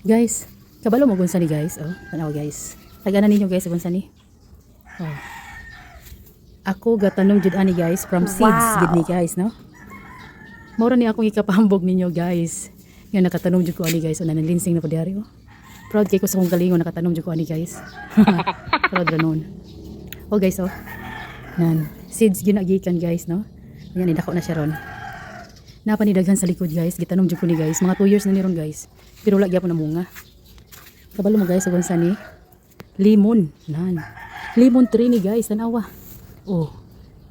Guys, kabalo mo unsa ni, guys. Oh, tanawa, guys. Tagana ninyo, guys, unsa ni. Oh. Ako gatanom jud ani, guys, from seeds gid ni, guys, no? Mao ra ni akong ikapahambog ninyo, guys. Nga nakatanom jud ko ani, guys, una nalinsing na po diari, oh. Proud kay ko sa akong galingon, nakatanom jud ko ani, guys. Proud ra noon. Oh guys, oh. Nan, seeds gyud na gikan, guys, no? Ayan, dako na siya ron. Napa ni daghan sa likod, guys. Gitanom jud ko ni, guys. Mga 2 years na ni ron, guys. Pero wala gyapon na munga. Kabalo mo, guys, kung unsa ni? Lemon. Nan. Lemon tree ni, guys, tanawa. Oh.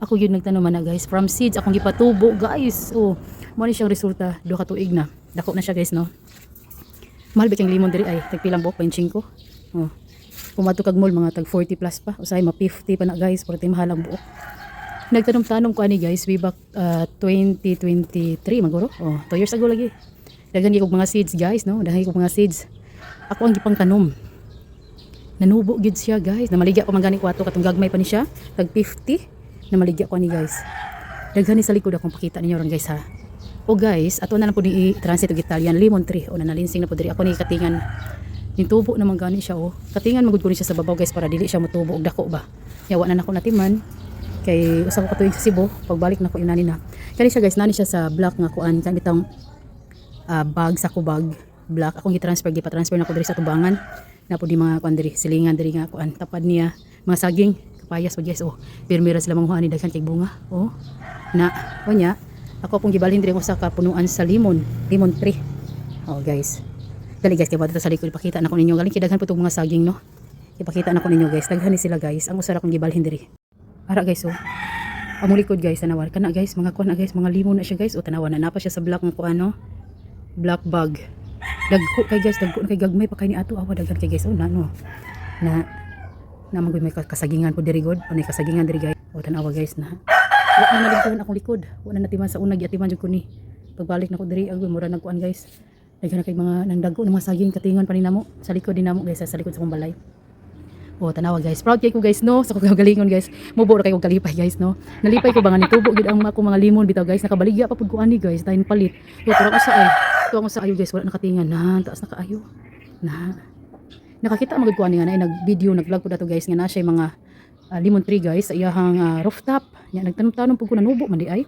Ako yun nagtanom man na, guys. From seeds akong gipatubo, guys. Oh. Mo ni siyang resulta, 2 ka tuig na. Dako na siya, guys, no. Mahal ba kang lemon diri ay tagpilang buok, 25. Oh. Kung kag mall, mga tag 40 plus pa. Usahay ma 50 pa na, guys, porque mahal ang buok. Nagtanom-tanom ko ani, guys, way back 2023 maguro. Oh, 2 years ago lagi. Daghan gyud kog mga seeds, guys, no. Daghan kog mga seeds. Ako ang gipang tanom. Nanubo gid siya, guys. Namaligya ko man gani ko ato katong gagmay pa ni siya, tag 50. Namaligya ko ani, guys. Daghan ni sa likod, akong pakita ninyo ron, guys, ha. O guys, ato na lang po ni i-translate og Italian lemon tree. O nanalinsing na po diri ako ni katingan. Yung tubo naman gani siya, oh. Katingan magud ko ni siya sa babaw, guys, para dili siya motubo og dako ba. Yawa na nako natiman kay usa ko katuig sa Cebu, pagbalik nako inani na. Kani siya, guys, nani siya sa black nga kuan kan bitang bag, sako bag black akong gi-transfer, gipa-transfer na ko diri sa tubangan. Na po di mga kuan diri, silingan diri nga kuan tapad niya mga saging kapayas pa, guys, oh. Pirmi ra sila manguha ni, daghan kay bunga, oh. Na o nya ako pong gibalhin diri ko sa kapunuan sa lemon, lemon tree. Oh guys. Dali, guys, kay dito sa likod ipakita na ko ninyo. Galing kay daghan po tong mga saging, no. Ipakita na ko ninyo, guys. Daghan ni sila, guys. Ang usa ra akong gibalhin diri. Ara, guys, oh. Among likod, guys, tanawa kana, guys, mga kuan na, guys, mga limon na siya, guys. O tanawa na napa siya sa black nga kuan, no. Black bag. Dagko kay, guys, dagko na kay, gagmay pa kay ni ato, awa daghan kay, guys. Oh na no. Na na man may kasagingan po diri god. O may kasagingan diri, guys. O tanawa, guys, na. Wa na naligtuhan akong likod. Wa na natiman sa una, giatiman jud ko ni. Pagbalik nako diri agoy mura nagkuan, guys. Daghan na kay mga nang dagko ng mga saging, katingon pa ni namo sa likod din namo, guys, sa likod sa akong balay. Oh, tanawa, guys. Proud kay ko, guys, no, sa kong galingon, guys. Mubo ra kay ko kalipay, guys, no. Nalipay ko ba nga nitubo gid ang akong mga limon bitaw, guys. Nakabaligya pa pud ko ani, guys, tayin palit. To pero usa ay. To ang usa ayo, guys, wala nakatingan na, taas na kaayo. Na. Nakakita magud ko ani nga na nag-video, nag-vlog ko dato, guys, nga na siya mga lemon tree, guys, sa iyahang rooftop. Nya nagtanom-tanom pud ko, nanubo man di ay.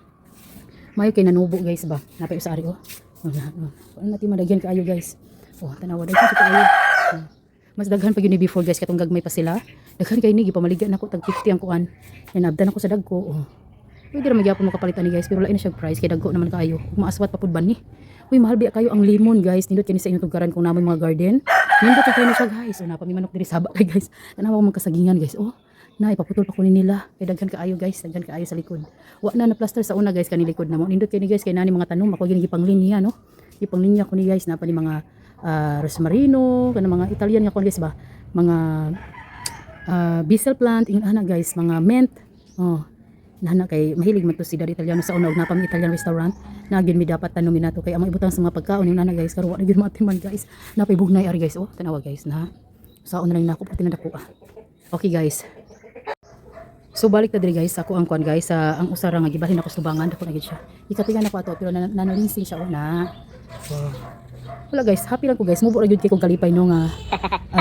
Mayo kay nanubo, guys, ba. Napay usa ari, oh. Oh, na, oh. Ano natin madagyan kaayo, guys. Oh, tanawa, daghan siya kaayo. Oh. Mas daghan pa yun ni before, guys, katong gagmay pa sila. Daghan kay ni gipamaligya nako, tag 50 ang kuan. Yan abdan ako sa dagko. Oh. Pwede ra magyapon mo kapalit ani, guys, pero lain na siya price kay dagko naman kaayo. Ug maaswat pa pud ba ni. Uy, mahal biya kayo ang lemon, guys. Nindot kini sa inyong tugkaran kung namoy mga garden. Nindot kay ni siya, guys. O napa mi manok diri saba kay, guys. Tanawa ko mga kasagingan, guys. Oh, na ipaputol pa ko ni nila. Kay daghan kaayo, guys, daghan kaayo sa likod. Wa na na plaster sa una, guys, kani likod na mo. Nindot kay ni, guys, kay nani mga tanom ako gini gipanglinya, no. Gipanglinya ko ni, guys, napa ni mga rosmarino, kana mga Italian nga kuan, guys, ba. Mga basil plant, ingon ana, guys, mga mint. Oh, nana kay mahilig man to si Daddy Italiano sa una og napa mi Italian restaurant na gyud mi dapat tanumin nato kay among ibutang sa mga pagkaon yung nana, guys, karon wa na gyud matiman, guys. Napay bugnay ari, guys, oh. Tanawa, guys, na saon na lang nako pati na dako, ah. Okay, guys. So balik ta diri, guys, ako ang kuan, guys, sa ang usara nga gibalhin ako sa tubangan, dako na gid siya. Ikatingan ako ato pero nanalinsing siya, oh na. Oh. Wala, guys, happy lang ko, guys. Mubo ra gyud kay kog kalipay no nga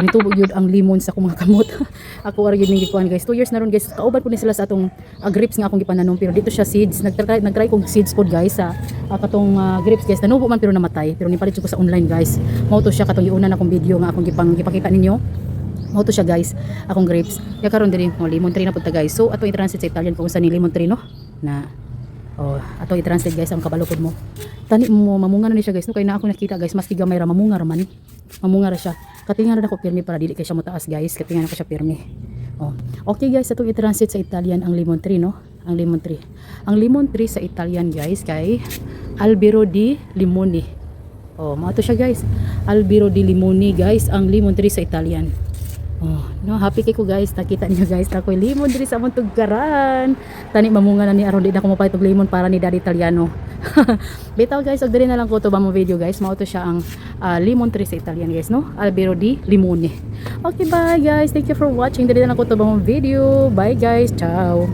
nitubo gyud ang limon sa akong mga kamot. Ako ra gyud ning gikuan, guys. 2 years na ron, guys. Kauban po ni sila sa atong grapes nga akong gipananom pero dito siya seeds. Nagtry kog seeds pod, guys, sa katong grapes, guys. Nanubo man pero namatay. Pero nipalit jud ko sa online, guys. Mao to siya katong giuna na akong video nga akong gipang gipakita ninyo. Mao to siya, guys, akong grapes. Ya karon diri mo lemon tree na pud ta, guys. So ato i-translate sa Italian kung unsa ni lemon tree, no. Na oh, ato i-translate, guys, ang kabalo pud mo. Tani mo mamunga na ni siya, guys, no, kay na ako nakita, guys, maski gamay ra mamunga ra man. Mamunga ra siya. Katingan ra ako pirmi para dili kay siya motaas, guys. Katingan ako siya pirmi. Oh. Okay, guys, atong i-translate sa Italian ang lemon tree, no. Ang lemon tree. Ang lemon tree sa Italian, guys, kay albero di limoni. Oh, mao to siya, guys. Albero di limoni, guys, ang lemon tree sa Italian. Oh, no, happy kay ko, guys. Nakita niyo, guys, ako'y lemon diri sa among tugkaran. Tani mamunga na ni aron di na ko mapalit og lemon para ni Daddy Italiano. Bitaw, guys, og diri na lang ko to ba mo video, guys. Mao to siya ang lemon tree sa Italian, guys, no? Albero di limone. Okay, bye, guys. Thank you for watching. Diri na lang ko to ba mo video. Bye, guys. Ciao.